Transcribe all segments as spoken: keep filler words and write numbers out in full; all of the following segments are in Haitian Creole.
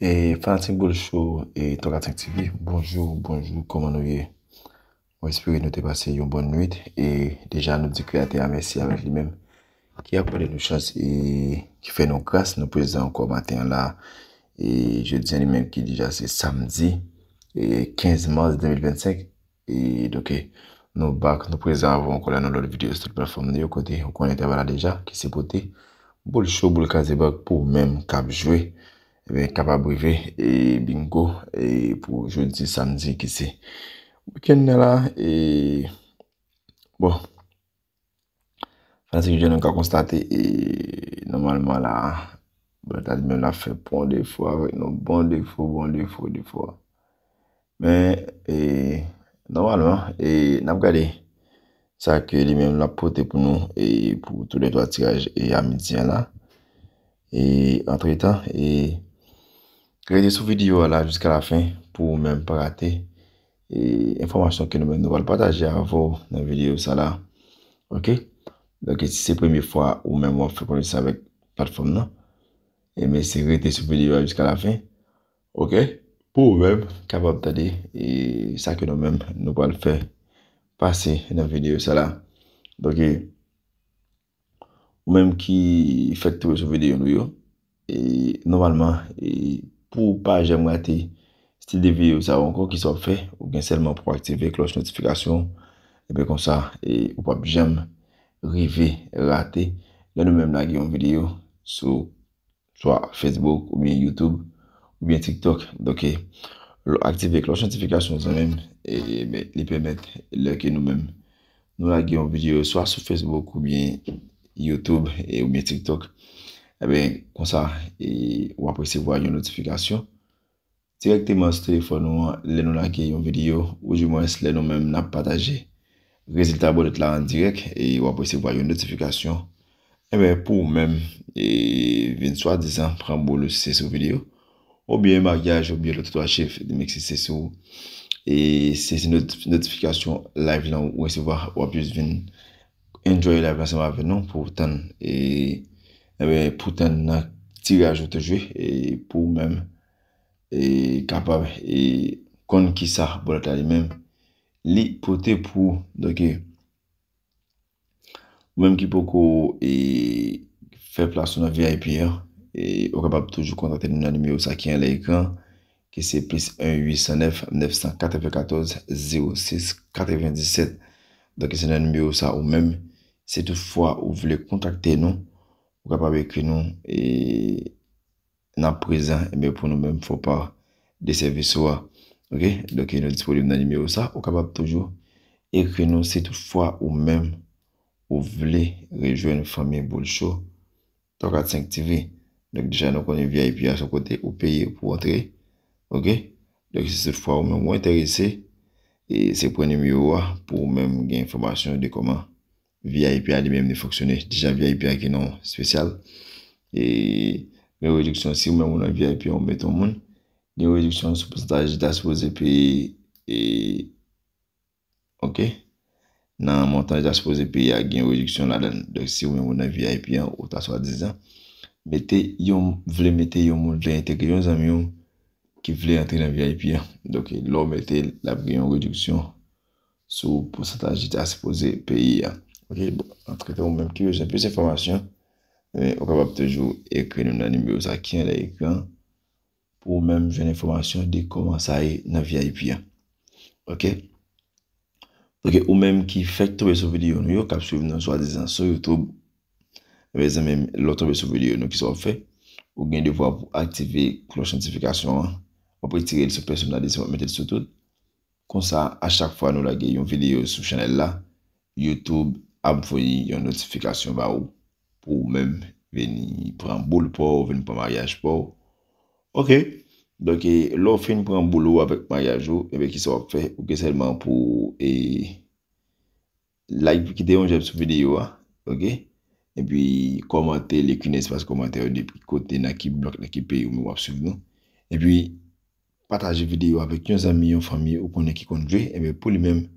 E fanatik Boul Show e twa kat senk T V, bonjou, bonjou, kòman nou ye? Mwen espere nou te pase yon bòn nwit e deja nou di Kreyatè a mèsi avèk li menm ki akòde nou chans e ki fè nou gras nou prezan ankò maten an la. E jodi an li menm ki deja se samdi e kenz mas de mil vennsenk. E donk, nou back, nou prezan avè w ankò la nan lòt videyo sou tout platfòm nou yo, kote ou konnen travay la deja, ki se pote Boul Show, Boul Kazebak pou ou menm k ap jwe, ebyen, kapab rive, e bingo, e pou jodi samdi ki se wikenn nan la, e bon, fanatik jodi an nou ka konstate, e nòmalman la, Bòlèt la li menm l ap fè bon defo avèk nou, bon defo, bon defo, defo. Men, e, nòmalman, e, n ap gade sa ke li menm l ap pote pou nou, e, pou tou lè twa tiraj, e, a midi an la. E, antretan, e, rete sou videyo a la jiska la fen pou ou menm pa rate, e, enfòmasyon ke nou menm nou pral pataje avè w nan videyo sa la. Oke? Donk, si se premye fwa ou menm w ap fè konesans avèk platfòm nan, ebyen, se rete sou videyo a jiska la fen. Oke? Pou ou menm kapab tande, e, sa ke nou menm nou pral fè pase nan videyo sa la. Donk, e, ou menm ki fèk tonbe sou videyo nou yo, e, nòmalman, e, pou w pa janm rate stil de videyo sa yo ankò, kisa w ap fè? Ou gen sèlman pou w aktive klòch notifikasyon, ebyen konsa, e, ou p ap janm rive rate lè nou menm lage yon videyo sou swa Facebook oubyen YouTube oubyen TikTok. Donk, e, lè w aktive klòch notifikasyon zanmi m, e, ebyen, li pèmèt lè ke nou menm nou lage yon videyo swa sou Facebook oubyen YouTube, e, oubyen TikTok, ebyen, konsa, e, w ap resevwa yon notifikasyon dirèkteman sou telefòn ou an lè nou lage yon videyo, oudimwens lè nou menm n ap pataje rezilta bòlèt la an dirèk, e w ap resevwa yon notifikasyon. Ebyen, pou ou menm, e, vin swadizan pran boul ou si se sou videyo, oubyen maryaj, oubyen lòt twa chif, di m si se sou, e, se, se noti-, notifikasyon live lan ou resevwa, w ap jis vin enjoy live la ansanm avè nou pou w tann, e, ebyen, pou w tann nan tiraj ou te jwe, e, pou ou menm, e, kapab, e, konn kisa bòlèt la li menm li pote pou ou. Donk, e, ou menm ki poko, e, fè plas ou nan V I P an, e, ou kapab toujou kontakte nou nan nimewo sa ki anlè ekran, ki se plis en uit san nèf nèf san katrevenkatòz zewo sis katrevendisèt. Donk, se nan nimewo sa ou menm, si toutfwa ou vle kontakte nou, ou kapab ekri nou, e, n ap prezan, ebyen, pou nou menm fè w pa de sèvis ou a. Oke? Donk, nou disponib nan nimewo sa. Ou kapab toujou ekri nou si toutfwa ou menm ou vle rejwenn fanmi Boul Show twa kat senk T V. Donk, deja nou konnen V I P a se yon kote ou peye pou w antre. Oke? Donk, si toutfwa ou menm ou enterese, e se pran nimewo a pou ou menm gen enfòmasyon de kòman V I P a li menm li fonksyone. Deja V I P a gen yon espesyal. E gen rediksyon si ou menm ou nan V I P a ou mete yon moun. Gen rediksyon sou pousantaj li ta sipoze peye, e, oke? Nan montan li ta sipoze peye a, gen rediksyon ladan l. Donk, si ou menm ou nan V I P an, ou ta swadizan mete yon, vle mete yon moun, vle entegre yon zanmi w ki vle antre nan V I P an. Donk, lè w mete l, l ap gen yon rediksyon sou pousantaj li ta sipoze peye a. Oke, bon, antretan ou menm ki bezwen plis enfòmasyon, e, ou kapab toujou ekri nou nan nimewo sa ki anlè ekran pou ou menm jwenn enfòmasyon de kòman sa ye nan V I P an. Oke? Oke, ou menm ki fèk tonbe sou videyo nou yo, k ap swiv nou swadizan sou YouTube, ebyen, zanmi m, lè w tonbe sou videyo nou, kisa w ap fè? Ou gen devwa pou aktive klòch notifikasyon an. W ap retire l sou pèsonalize, w ap mete l sou tout. Konsa, a chak fwa nou lage yon videyo sou chanèl la, YouTube ap voye yon notifikasyon ba ou pou ou menm vini pran boul pa w, vini pran maryaj pa w. Oke. Donk, e, lè w fin pran boul ou avèk maryaj ou, ebyen, kisa w ap fè? Ou gen sèlman pou, e, like, kite yon j'aime sou videyo a, oke? Epi, kòmante, li ekri nan espas kòmantè yo depi kote, nan ki blòk, nan ki peyi ou menm w ap swiv nou. Epi, pataje videyo avèk yon zanmi, yon fanmi ou konnen ki konn jwe, ebyen, pou li menm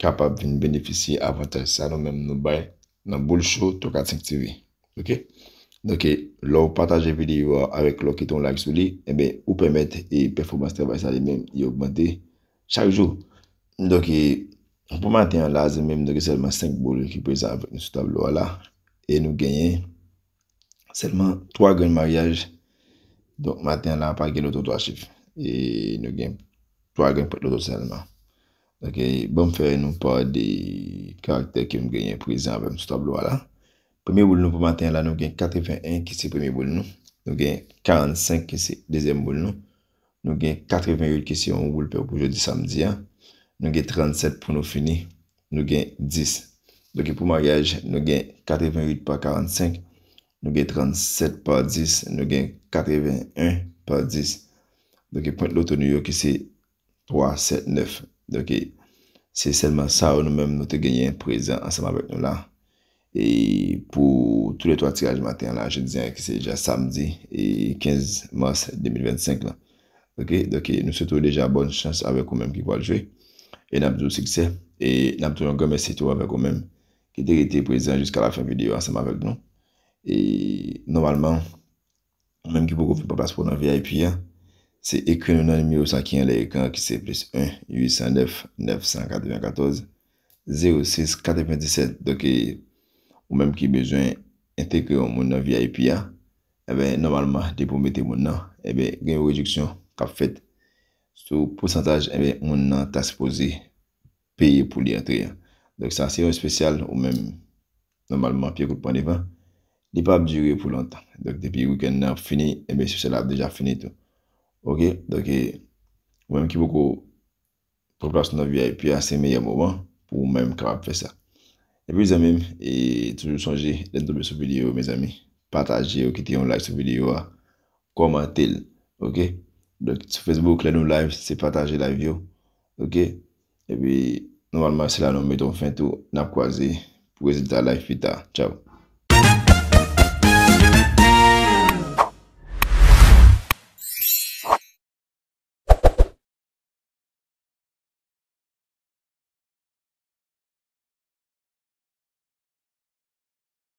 kapab vin benefisye avantaj sa nou menm nou bay nan Boul Show twa kat senk T V. Oke? Donk, lè w pataje videyo a avèk lè w kite yon like sou li, enben, ou pèmèt e pèfòmans travay sa li menm, li ogmante chak jou. Donk, pou maten an la, zami m, nou gen sèlman senk boul ki prezan avèk nou sou tablo a la. E nou genyen sèlman twa grenn maryaj. Donk, maten an la, pa gen loto twa chif. E nou gen twa grenn pwent loto sèlman. Donk, ban m fè nou pa de karaktè ke m genyen prezan avè m sou tablo a la. Premye boul nou pou maten an la, nou gen katreven en ki se premye boul nou. Nou gen karannsenk ki se dezyèm boul nou. Nou gen katreven uit ki se yon boul pè pou jodi samdi a. Nou gen trannsèt pou nou fini. Nou gen dis. Donk, pou maryaj, nou gen katreven uit pa karannsenk. Nou gen trannsèt pa dis. Nou gen katreven en pa dis. Donk, pwent loto nou yo ki se twa, sèt, nèf. Donk, se sèlman sa yo nou menm nou te genyen prezan ansanm avèk nou la. E pou tou le twa tiraj maten an la, jodi an ki se deja samdi e kenz mas de mil vennsenk la. Oke, donk, nou swete w deja bòn chans avèk ou menm ki pral jwe. E n ap di w siksè. E n ap di w yon gran mèsi tou avèk ou menm ki te rete prezan jiska lafen videyo ansanm avèk nou. E nòmalman, ou menm ki poko vin pran plas pou w nan V I P a, se ekri nou nan nimewo sa ki anlè ekran an, ki se plis en, uit san nèf, nèf san katrevenkatòz, zewo sis, katrevendiset. Donk, ou menm ki bezwen entegre yon moun nan V I P a, enben, nòmalman, depi w mete moun nan, enben, gen yon rediksyon k ap fèt sou pousantaj, enben, moun nan ta sipoze peye pou li antre a. Donk, sa se yon espesyal, ou menm, nòmalman, pye kout pran devan, li p ap dire pou lontan. Donk, depi wikenn nan ap fini, enben, espesyal la ap deja fini tou. Oke? Donk, ou menm ki poko pran plas nan V I P a, se meyè moman pou ou menm kapab fè sa. Epi, zanmi m, e toujou sonje, lè n tonbe sou videyo, mezanmi, pataje yo, kite yon like sou videyo a, kòmante l, oke? Donk, sou Facebook, lè nou live, se pataje live yo, oke? Epi, nòmalman, se la nou mete yon fen tou, n ap kwaze pou rezilta live pita. Tchaw.